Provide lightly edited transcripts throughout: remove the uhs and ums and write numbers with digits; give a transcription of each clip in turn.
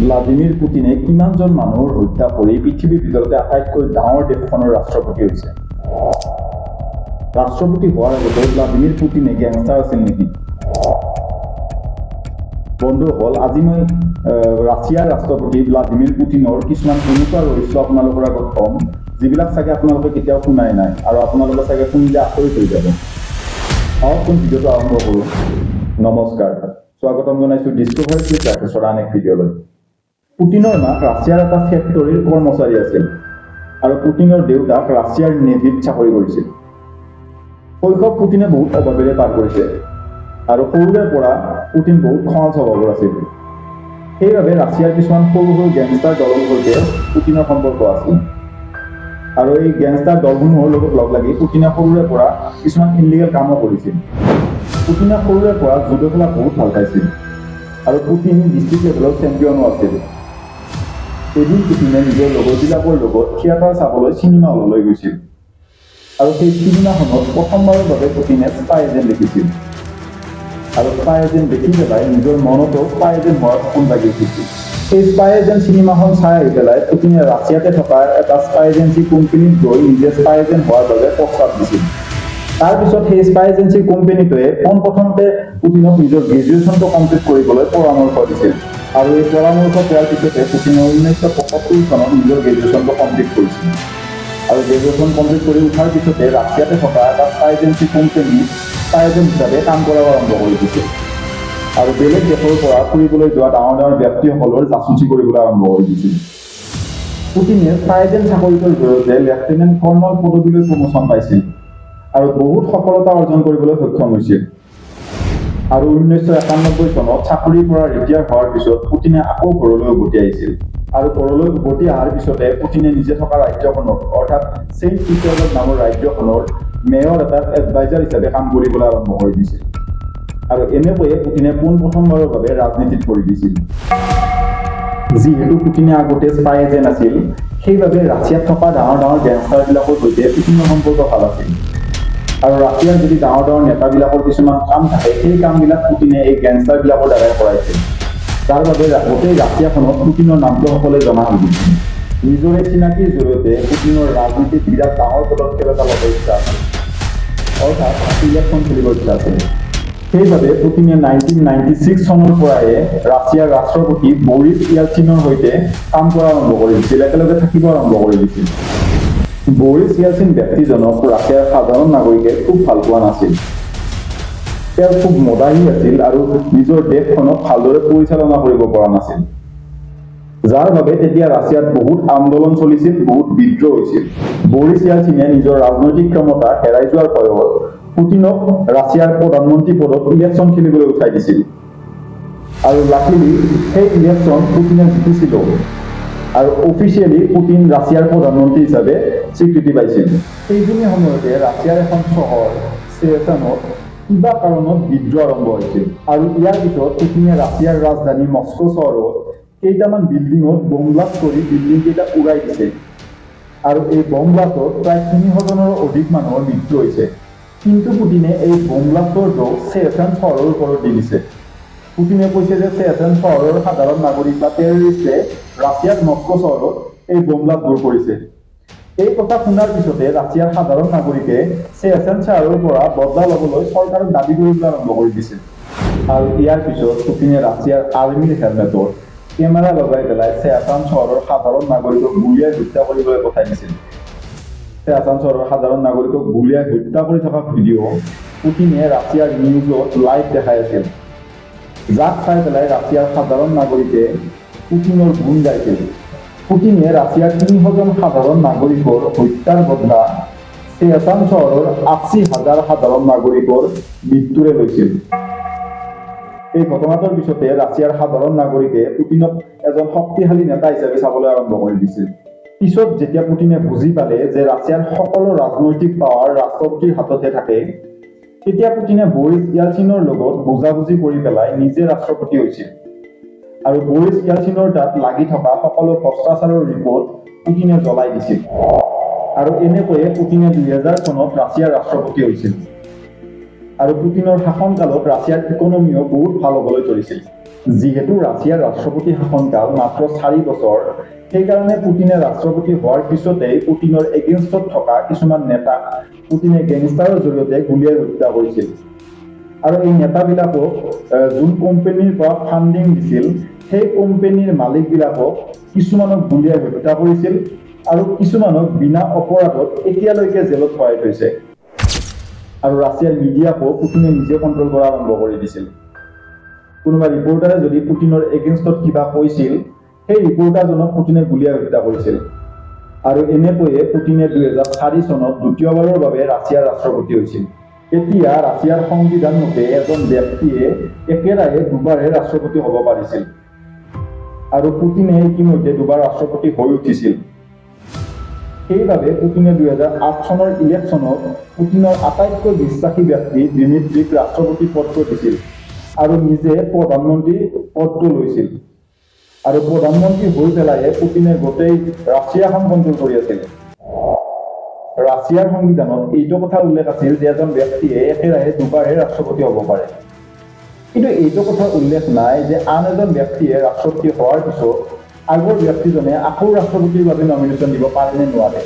Vladimir পুটিনে কিমানজন মানুহৰ হত্যা কৰি পৃথিৱীৰ ভিতৰতে আটাইতকৈ ডাঙৰ দেশখনৰ ৰাষ্ট্ৰপতি হৈছে? ৰাষ্ট্ৰপতি হোৱাৰ আগতে ভ্লাদিমিৰ পুটিনে গেংষ্টাৰ আছিল নেকি? বন্ধুসকল, আজি মই ৰাছিয়াৰ ৰাষ্ট্ৰপতি ভ্লাদিমিৰ পুটিনৰ কিছুমান এনেকুৱা ৰহস্য আপোনালোকৰ আগত ক'ম, যিবিলাক চাগে আপোনালোকে কেতিয়াও শুনাই নাই আৰু আপোনালোকে চাগে শুনিলে আচৰিত হৈ যাব। আহকচোন, ভিডিঅ'টো আৰম্ভ কৰোঁ। নমস্কাৰ, স্বাগতম জনাইছোঁ ডিস্কভাৰী ক্লিপ ৰাকেশৰ আন এক ভিডিঅ'লৈ। পুটিনৰ মাক ৰাছিয়াৰ এটা ফেক্টৰীৰ কৰ্মচাৰী আছিল আৰু পুটিনৰ দেউতাক ৰাছিয়াৰ নেভিত চাকৰি কৰিছিল। শৈশৱ পুটিনে বহুত অভাৱেৰে পাৰ কৰিছে আৰু সৰুৰে পৰা পুটিন বহুত খঙাল স্বভাৱৰ আছিল। সেইবাবে ৰাছিয়াৰ কিছুমান সৰু সৰু গেংষ্টাৰ দলৰ সৈতে পুটিনৰ সম্পৰ্ক আছিল আৰু এই গেংষ্টাৰ দলসমূহৰ লগত লগ লাগি পুটিনে সৰুৰে পৰা কিছুমান ইনলিগেল কামো কৰিছিল। পুটিনে সৰুৰে পৰা জুডো খেলা বহুত ভাল পাইছিল আৰু পুটিন ডিষ্ট্ৰিক্ট লেভেলৰ চেম্পিয়নো আছিল। এদিন পুটিনে নিজৰ লগৰবিলাকৰ লগত থিয়েটাৰ চাবলৈ চিনেমা হললৈ গৈছিল আৰু সেই চিনেমাখনত প্ৰথমবাৰৰ বাবে পুটিনে স্পাই এজেণ্ট দেখিছিল আৰু স্পাই এজেণ্ট দেখি পেলাই নিজৰ মনতো স্পাই এজেণ্ট হোৱাৰ সপোন জাগি উঠিছিল। সেই স্পাই এজেণ্ট চিনেমাখন চাই আহি পেলাই পুটিনে ৰাছিয়াতে থকা এটা স্পাই এজেঞ্চি কোম্পানীত গৈ নিজে স্পাই এজেণ্ট হোৱাৰ বাবে প্ৰস্তাৱ দিছিল। তাৰপিছত সেই স্পাই এজেঞ্চি কোম্পানীটোৱে পোনপ্ৰথমতে পুটিনক নিজৰ গ্ৰেজুৱেশ্যনটো কমপ্লিট কৰিবলৈ পৰামৰ্শ দিছিল আৰু এই পৰামৰ্শ পোৱাৰ পিছতে পুটিনে 1975 চনত নিজৰ গ্ৰেজুৱেশ্যনটো কমপ্লিট কৰিছিল আৰু গ্ৰেজুৱেশ্যন কমপ্লিট কৰি উঠাৰ পিছতে ৰাছিয়াতে থকা এটা স্পাই এজেঞ্চি কোম্পানীত স্পাই এজেণ্ট হিচাপে কাম কৰাব আৰম্ভ কৰি দিছিল আৰু বেলেগ দেশৰ পৰা ফুৰিবলৈ যোৱা ডাঙৰ ডাঙৰ ব্যক্তিসকলৰ জাচুচি কৰিবলৈ আৰম্ভ কৰি দিছিল। পুটিনে স্পাই এজেণ্ট চাকৰিটোৰ জৰিয়তে লেফটেনেণ্ট কৰ্ণল পদবীলৈ প্ৰমোচন পাইছিল আৰু বহুত সফলতা অৰ্জন কৰিবলৈ সক্ষম হৈছিল। আৰু 1991 চনত চাকৰিৰ পৰা ৰিটায়াৰ হোৱাৰ পিছত পুটিনে আকৌ ঘৰলৈ উভতি আহিছিল আৰু ঘৰলৈ উভতি অহাৰ পিছতে পুটিনে নিজে থকা ৰাজ্যখনৰ, অৰ্থাৎ ছেইণ্ট পিটাৰ্ছবাৰ্গ নামৰ ৰাজ্যখনৰ মেয়ৰ এটাৰ এডভাইজাৰ হিচাপে কাম কৰিবলৈ আৰম্ভ কৰি দিছিল আৰু এনেকৈয়ে পুটিনে পোনপ্ৰথমবাৰৰ বাবে ৰাজনীতিত ভৰি দিছিল। যিহেতু পুটিনে আগতে স্পাই এজেণ্ট আছিল, সেইবাবে ৰাছিয়াত থকা ডাঙৰ ডাঙৰ গেংষ্টাৰবিলাকৰ সৈতে পুটিনৰ সম্পৰ্ক ভাল আছিল আৰু ৰাছিয়াৰ যদি ডাঙৰ ডাঙৰ নেতাবিলাকৰ কিছুমান কাম থাকে, সেই কামবিলাক পুটিনে এই গেংষ্টাৰবিলাকৰ দ্বাৰাই কৰাইছিল। যাৰ বাবে গোটেই ৰাছিয়াখনত পুটিনৰ নামটো সকলোৱে জনা হৈ গৈছিল। নিজৰ এই চিনাকিৰ জৰিয়তে পুটিনৰ ৰাজনীতিত বিৰাট ডাঙৰ পদক্ষেপ এটা ল'ব ইচ্ছা আছিল, অৰ্থাৎ ইলেকশ্যন খেলিব ইচ্ছা আছিল। সেইবাবে পুটিনে 1996 চনৰ পৰাই ৰাছিয়াৰ ৰাষ্ট্ৰপতি বৰিছ য়েলচিনৰ সৈতে কাম কৰা আৰম্ভ কৰি দিছিল, একেলগে থাকিব আৰম্ভ কৰি দিছিল। বৰিছ য়েলচিন ব্যক্তিজনক ৰাছিয়াৰ সাধাৰণ নাগৰিকে খুব ভাল পোৱা নাছিল। তেওঁ খুব মদাহী আছিল আৰু নিজৰ দেশখনক ভালদৰে পৰিচালনা কৰিব পৰা নাছিল, যাৰ বাবে তেতিয়া ৰাছিয়াত বহুত আন্দোলন চলিছিল, বহুত বিদ্ৰোহ হৈছিল। বৰিছ য়েলচিনে নিজৰ ৰাজনৈতিক ক্ষমতা হেৰাই যোৱাৰ ভয়ত পুটিনক ৰাছিয়াৰ প্ৰধানমন্ত্ৰী পদত ইলেকশ্যন খেলিবলৈ উঠাই দিছিল আৰু লাকিলি সেই ইলেকশ্যন পুটিনে জিতিছিল আৰু অফিচিয়েলি পুটিন ৰাছিয়াৰ প্ৰধানমন্ত্ৰী হিচাপে স্বীকৃতি পাইছিল। সেইখিনি সময়তে ৰাছিয়াৰ এখন চহৰ চেচানত কিবা কাৰণত বিদ্ৰোহ আৰম্ভ হৈছিল আৰু ইয়াৰ পিছত পুটিনে ৰাছিয়াৰ ৰাজধানী মস্কো চহৰত কেইটামান বিল্ডিঙত বম ব্লাষ্ট কৰি বিল্ডিং কেইটা উৰাই দিছে আৰু এই বম ব্লাষ্টত প্ৰায় 300 জনৰো অধিক মানুহৰ মৃত্যু হৈছে। কিন্তু পুটিনে এই বম ব্লাষ্টৰ দোষ চেচান চহৰৰ ওপৰত দি দিছে। পুটিনে কৈছে যে চেচান চহৰৰ সাধাৰণ নাগৰিক বা টেৰৰিষ্টে ৰাছিয়াৰ মস্কো চহৰত এই বম ব্লাষ্টবোৰ কৰিছে। এই কথা শুনাৰ পিছতে ৰাছিয়াৰ সাধাৰণ নাগৰিকে চেচান চহৰৰ পৰা বদলা ল'বলৈ চৰকাৰক দাবী কৰিবলৈ আৰম্ভ কৰি দিছিল। আৰু ইয়াৰ পিছত পুটিনে ৰাছিয়াৰ আৰ্মীৰ হেলমেটত কেমেৰা লগাই পেলাই চেচান চহৰৰ সাধাৰণ নাগৰিকক গুলীয়াই হত্যা কৰিবলৈ পঠাই দিছিল। চেচান চহৰৰ সাধাৰণ নাগৰিকক গুলীয়াই হত্যা কৰি থকা ভিডিঅ' পুটিনে ৰাছিয়াৰ নিউজত লাইভ দেখাই আছিল, যাক চাই পেলাই ৰাছিয়াৰ সাধাৰণ নাগৰিকে পুটিনৰ গুণ গাইছিল। পুটিনে ৰাছিয়াৰ 300 জন সাধাৰণ নাগৰিকৰ হত্যাৰ বদলা চেচান চহৰৰ 80,000 সাধাৰণ নাগৰিকৰ মৃত্যুৰে লৈছিল। এই ঘটনাটোৰ পিছতে ৰাছিয়াৰ সাধাৰণ নাগৰিকে পুটিনক এজন শক্তিশালী নেতা হিচাপে চাবলৈ আৰম্ভ কৰি দিছিল। পিছত যেতিয়া পুটিনে বুজি পালে যে ৰাছিয়াৰ সকলো ৰাজনৈতিক পাৱাৰ ৰাষ্ট্ৰপতিৰ হাততহে থাকে, তেতিয়া পুটিনে বৰিছ য়েলচিনৰ লগত বুজাবুজি কৰি পেলাই নিজে ৰাষ্ট্ৰপতি হৈছিল আৰু বৰিছ য়েলচিনৰ তাত লাগি থকা সকলো ভ্ৰষ্টাচাৰৰ ৰিপৰ্ট পুটিনে জ্বলাই দিছিল। আৰু এনেকৈয়ে পুটিনে 2000 চনত ৰাছিয়াৰ ৰাষ্ট্ৰপতি হৈছিল আৰু পুটিনৰ শাসনকালত ৰাছিয়াৰ ইকনমিও বহুত ভাল হ'বলৈ ধৰিছিল। যিহেতু ৰাছিয়াৰ ৰাষ্ট্ৰপতি শাসনকাল মাত্ৰ 4 বছৰ, সেইকাৰণে পুটিনে ৰাষ্ট্ৰপতি হোৱাৰ পিছতেই পুটিনৰ এগেইনষ্টত থকা কিছুমান নেতাক পুটিনে গেংষ্টাৰৰ জৰিয়তে গুলীয়াই হত্যা কৰিছিল। আৰু এই নেতাবিলাকক যোন কোম্পানীৰ পৰা ফাণ্ডিং দিছিল, সেই কোম্পানীৰ মালিকবিলাকক কিছুমানক গুলীয়াই হত্যা কৰিছিল আৰু কিছুমানক বিনা অপৰাধত এতিয়ালৈকে জেলত ভৰাই থৈছে। আৰু ৰাছিয়াৰ মিডিয়াকো পুটিনে নিজে কণ্ট্ৰল কৰা আৰম্ভ কৰি দিছিল। কোনোবা ৰিপৰ্টাৰে যদি পুটিনৰ এগেইনষ্টত কিবা কৈছিল, সেই ৰিপৰ্টাৰজনক পুটিনে গুলীয়াই হত্যা কৰিছিল। আৰু এনেকৈয়ে পুটিনে 2004 চনত দ্বিতীয়বাৰৰ বাবে ৰাছিয়াৰ ৰাষ্ট্ৰপতি হৈছিল। তেতিয়া ৰাছিয়াৰ সংবিধান মতে এজন ব্যক্তিয়ে একেৰাহে দুবাৰহে ৰাষ্ট্ৰপতি হ'ব পাৰিছিল আৰু পুটিনে ইতিমধ্যে দুবাৰ ৰাষ্ট্ৰপতি হৈ উঠিছিল। সেইবাবে পুটিনে 2008 চনৰ ইলেকশ্যনত পুটিনৰ আটাইতকৈ বিশ্বাসী ব্যক্তি দিমিত্ৰীক ৰাষ্ট্ৰপতি পদটো দিছিল আৰু নিজে প্ৰধানমন্ত্ৰী পদটো লৈছিল। আৰু প্ৰধানমন্ত্ৰী হৈ পেলাইহে পুটিনে গোটেই ৰাছিয়াখন কণ্ট্ৰল কৰি আছিল। ৰাছিয়াৰ সংবিধানত এইটো কথা উল্লেখ আছিল যে এজন ব্যক্তিয়ে একেৰাহে দুবাৰহে ৰাষ্ট্ৰপতি হ'ব পাৰে। কিন্তু এইটো কথা উল্লেখ নাই যে আন এজন ব্যক্তিয়ে ৰাষ্ট্ৰপতি হোৱাৰ পিছত আগৰ ব্যক্তিজনে আকৌ ৰাষ্ট্ৰপতিৰ বাবে নমিনেশ্যন দিব পাৰে নে নোৱাৰে।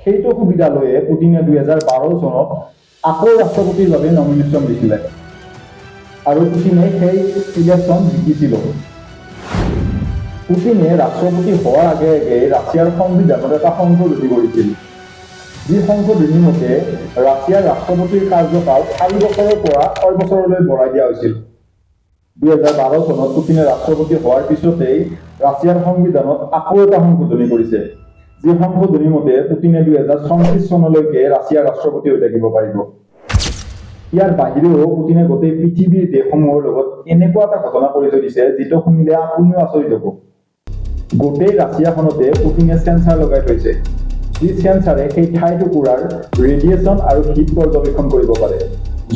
সেইটো সুবিধা লৈয়ে পুটিনে 2012 চনত আকৌ ৰাষ্ট্ৰপতিৰ বাবে নমিনেশ্যন দিছিলে আৰু পুটিনে সেই ইলেকশ্যন জিকিছিল। পুটিনে ৰাষ্ট্ৰপতি হোৱাৰ আগে আগে ৰাছিয়াৰ সংবিধানত এটা সংশোধনী কৰিছিল, যি সংশোধনী মতে ৰাছিয়াৰ ৰাষ্ট্ৰপতিৰ কাৰ্যকাল 4 বছৰৰ পৰা 6 বছৰলৈ বঢ়াই দিয়া হৈছিল। 2012 চনত পুটিনে ৰাষ্ট্ৰপতি হোৱাৰ পিছতেই ৰাছিয়াৰ সংবিধানত আকৌ এটা সংশোধনী কৰিছে, যি সংশোধনী মতে পুটিনে 2034 চনলৈকে ৰাছিয়াৰ ৰাষ্ট্ৰপতি হৈ থাকিব পাৰিব। ইয়াৰ বাহিৰেও পুটিনে গোটেই পৃথিৱীৰ দেশসমূহৰ লগত এনেকুৱা এটা ঘটনা কৰি থৈ দিছে, যিটো শুনিলে আপুনিও আচৰিত হ'ব। গোটেই ৰাছিয়াখনতে পুটিনে চেঞ্চাৰ লগাই থৈছে, যি চেঞ্চাৰে সেই ঠাই টুকুৰাৰ ৰেডিয়েশ্যন আৰু হিট পৰ্যবেক্ষণ কৰিব পাৰে।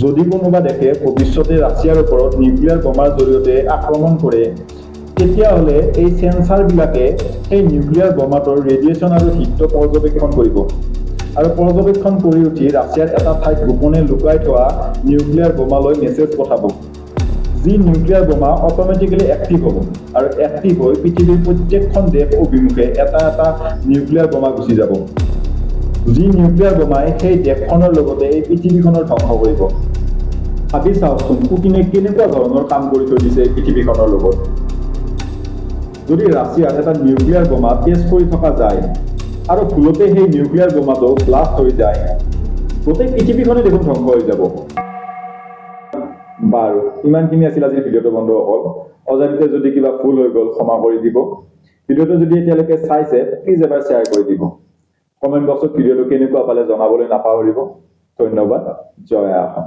যদি কোনোবা দেশে ভৱিষ্যতে ৰাছিয়াৰ ওপৰত নিউক্লিয়াৰ বোমাৰ জৰিয়তে আক্ৰমণ কৰে, তেতিয়াহ'লে এই চেঞ্চাৰবিলাকে সেই নিউক্লিয়াৰ বোমাটোৰ ৰেডিয়েশ্যন আৰু হিটটো পৰ্যবেক্ষণ কৰিব আৰু পৰ্যবেক্ষণ কৰি উঠি ৰাছিয়াৰ এটা ঠাইত গোপনে লুকাই থোৱা নিউক্লিয়াৰ বোমালৈ মেছেজ পঠাব, যি নিউক্লিয়াৰ বোমা অট'মেটিকেলি এক্টিভ হ'ব আৰু এক্টিভ হৈ পৃথিৱীৰ প্ৰত্যেকখন দেশ অভিমুখে এটা এটা নিউক্লিয়াৰ বোমা গুচি যাব, যি নিউক্লিয়াৰ বোমাই সেই দেশখনৰ লগতে এই পৃথিৱীখনৰ ধ্বংস কৰিব। ভাবি চাওকচোন, পুটিনে কেনেকুৱা ধৰণৰ কাম কৰি থৈ দিছে এই পৃথিৱীখনৰ লগত। যদি ৰাছিয়াত এটা নিউক্লিয়াৰ বোমা টেষ্ট কৰি থকা যায় আৰু ভুলতে সেই নিউক্লিয়াৰ বোমাটো ব্লাষ্ট হৈ যায়, গোটেই পৃথিৱীখনে দেখোন ধ্বংস হৈ যাব। বাৰু, ইমানখিনি আছিল আজিৰ ভিডিঅ'টো। বন্ধুসকল, অজানিতে যদি কিবা ভুল হৈ গ'ল, ক্ষমা কৰি দিব। ভিডিঅ'টো যদি এতিয়ালৈকে চাইছে, প্লিজ এবাৰ শ্বেয়াৰ কৰি দিব। কমেণ্ট বক্সত ভিডিঅ'টো কেনেকুৱা পালে জনাবলৈ নাপাহৰিব। ধন্যবাদ। জয় অসম।